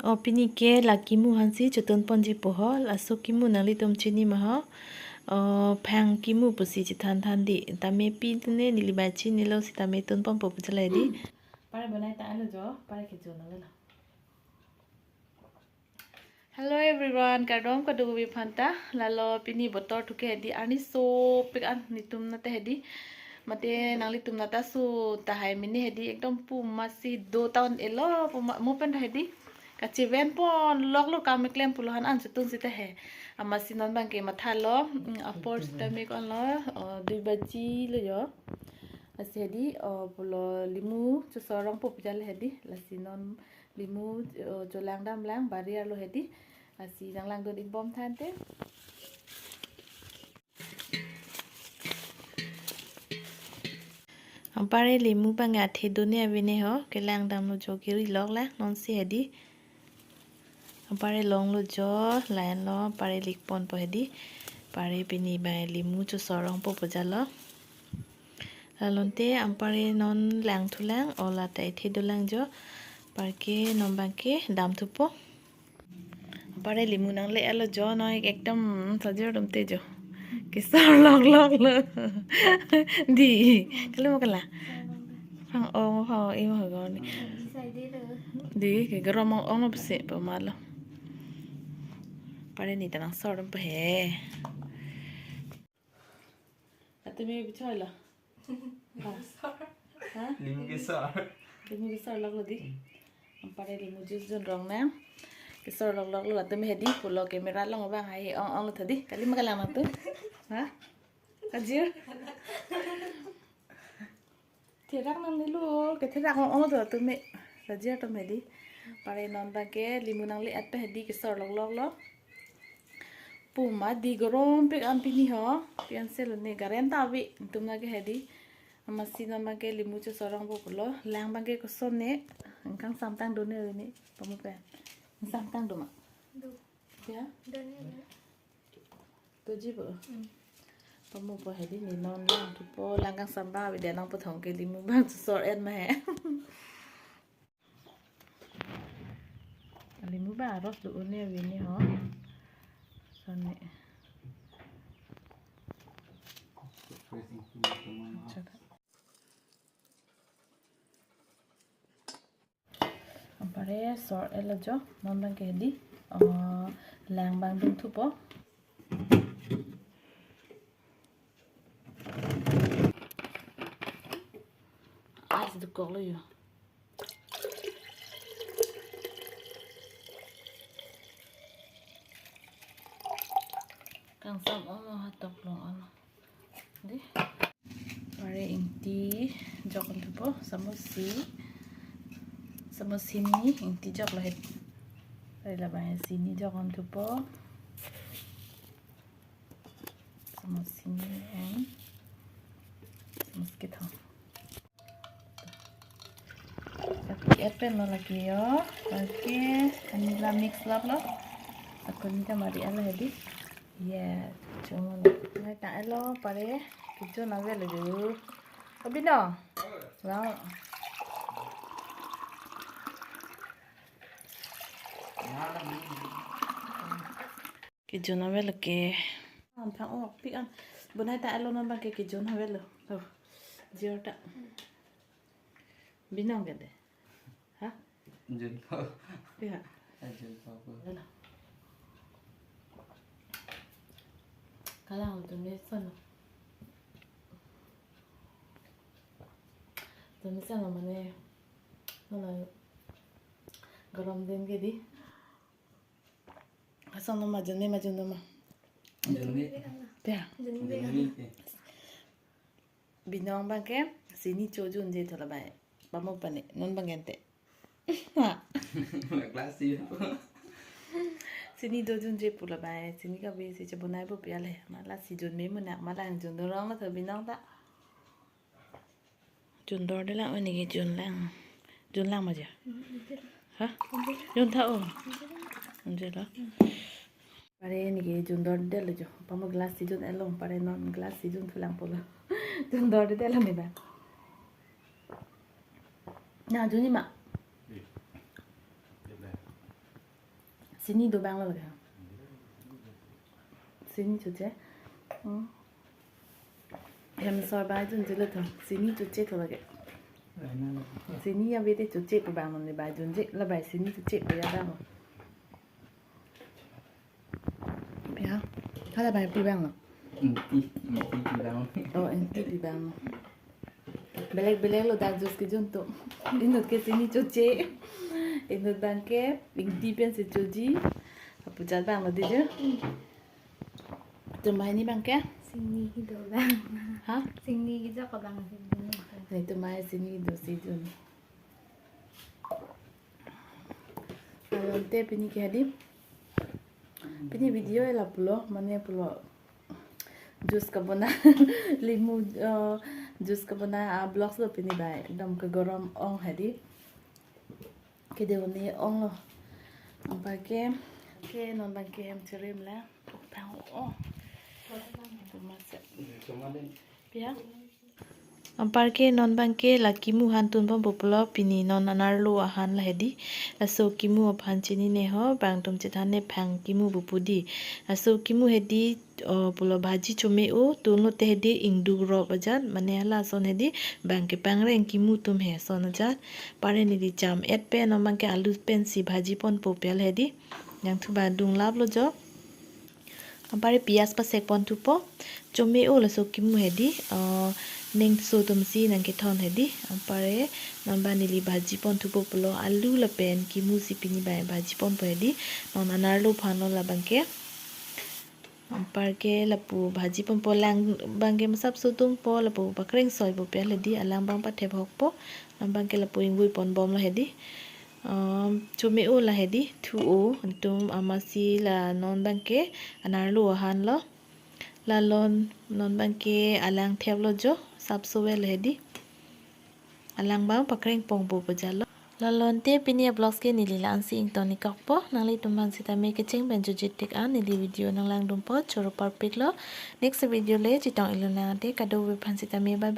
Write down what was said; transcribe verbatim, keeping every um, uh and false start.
O pini ke la kimu aphansi chotun ponji po ho, laso kimu nanglitum chini ma ho. O phang kimu pusi chethan than di. Tame pine neli bai chinilo sitame tun ponpo pu chelai di. Pare bonai ta alo jo, pare kecho nang lo. Hello everyone, kardom kadokave aphanta. Lalo pini botor thu ke hedi arni sopik an, netum nat hedi. Mate nanglitum nat aso tahai mini hedi ekdom pu masi do town elo pu ma-, mo pen hedi. Kacheven ponlok lo kam keklem pulo han an chotun sita he. Amatsi non abang ke mathalo, mm, apor sita me ko-an lo, o, dui baji lo jo. Lasi hedi, o, pulo limu chosor rong po pu jal hedi. Lasi non limu, o, cholang damlang bari arlo hedi. Lasi nanglangdun ikbom tha ante. Anpare limu abang athe done avene ho, kelang damlo jo kiri lok la, nonsi hedi. Anpare longlo jo, lain lo, anpare lik ponpo hedi. Anpare pini abang limu chosor rong po pu jalo. Lalo ante anpare non lang thulang, o la ta athe dolang jo. Anpar ke non abang ke dam thupo. Anpare limu nangle alo jo, non ekdom sajor dum te jo. Kesor lok lok lo. Di, kali mo kala. Phang ong, phang ong, imo ho ni. Di, ke garom ong ong besi pu ma lo. Anpare ne ta nangsor dum pe he. Atumi bichoi lo. Ha? Limu kesor. Limu kesor lok lo di. Anpare limu juice jun rong na. Kesor lok lok lo, atumi hedi pulo camera along abang hai ong ong lo tha di. Kali ma kalang nangtum. Ha? Kajir. Therak nangne lo, ketherak ong ong lo tha atumi. Kajir atum hedi. Anpare non abang ke limu nangle-et pe hedi, kesor lok lok lo. Pu ma di garom pik an pini ho. Pian selo ne garen ta ave, netum na ke hedi. Amatsi non abang ke limu chosor rong po pulo. Lang abang ke koson ne. Angkang samtang done ave ne. Pamu pen. Samtang do ma? Do. Ya? Done ave. Doji po. Hmm. Pamu po hedi ne non lang thupo, lang kangsam abang ave de nang puthong ke limu abang chosor-et ma he. Limu abang aros do-un ne ave ne ho. Son ne. Acha. Anpare sor-et lo jo, non abang ke hedi. O, lang abang dun thupo. Ais dukok lo jo. Kangsam ong lo hatok long ong lo. Di. Anpare ingti jok on thupo, samus isi. Samus hini ingti jok lo het. Anpare labang sini jok on thupo. Samus hini and samus kethom. Lake et pen lo lake jo. Lake anila mix lap lo. Ako ni ta mari ala hedi. Yes, chomon. Nai ta elo anpare kejun avelo jo. Abino. Wow. Kejun avelo ke. An phang ong pik an. Bonai ta elo non abang ke kejun avelo. To. Jor ta. Binong ke de. Ha? Jun po. Ya. Ah, jun po po. Elo. Kalang tu ni sana. Tu ni sana mane. Mana garam din ke di. Asam nama jun ni ma jun nama. Jun ni. Ya. Jun ni. Jun ni. Binong abang ke sini chojun je thola bai. Pamu pani non abang ente. Kelas si. Sini dojun je pu la bai. Sini kave si chebonai bo piale. Ma lasi jun me munak ma lang jun dorong na tho binong ta. Jun dor de lang, oh, neke jun lang. Jun lang ma ja? Ha? Jun tha, oh. Jun lo. Anpare neke jun dor de lo jo. Pamu glass si jun-et lo, anpare non glass si jun thulang pulo. Jun dor de lo ne ba. Na jun ni ma. Iya. Iya, ba. Chini do bang lo lake. Chini choche. Hmm. Hem sor bai junje lo to. Chini choche to lake. Chini ya bete choche pu bang lo ne bai junje la bai chini choche pu ya bang lo. Ya. Hala bai pi bang lo. Ingti, ingti pi bang. Oh, ingti pi bang lo. Belek belek lo dak juice kejun to. Inut ke chini choche. Inut bang ke ingti pensi choji. Apuchat bang lo dije. Tum bai ni bang ke? Chini kedo bang. Ha? Chini kejok bang chini. Netum bai chini do si jun. Alonte pini ke hedi. Pini video ela pulo, mane pulo. Juice kabona, limu, eh, juice kabona a vlogs lo pini bai. Ekdom ke gorom ong hedi. Kede une ong lo. Apa ke? Ke non bang ke hem cherim la. Pang o. Pia. Anpar ke non bang ke la kimu han tun pon pulo pini non anerlo ahan la hedi. Laso kimu aphan chinine ho, bang tum chethan ne phang kimu pupu di. Laso kimu hedi, o, pulo bhaji chome-o, tun lote hedi ingduk rop ajat, mane hala ason hedi, bang ke pangreng kimu tum he ason ajat. Anpar neli cham et pen non bang ke alu pensi bhaji ponpo pu hedi. Nangthu ba dunglap lo jo. Anpar piyaj pasek pon thupo. Chome-o laso kimu hedi, eh, neng so tumsi nangkethon hedi. Anpar non bang neli bhaji pon thupo pulo alu lapen kimu si pini bai bhaji ponpo hedi. Non anerlo aphan lo la bang ke. Anpar ke lapu bhaji ponpo, lang bang ke masap so tungpo, lapu pakreng soipo pu hedi, alang bang pathep hokpo. Non bang ke lapu ingvoi pon bom lo hedi. Um, chome-o la hedi, thu-o, antum amatsi la non bang ke anerlo ahan lo. La lon non bang ke alang thep lo jo, sap so vel hedi. Alang bang pakreng pongpo pu ajat lo. La lonte pini a vlogs ke neli la-ansi ington ik kokpo, nanglitum aphan sitame kecheng pen jujit tik an neli video nanglang dun po, choro parpik lo. Next video le chetong ik lonang te, kadokave aphan sitame bye bye.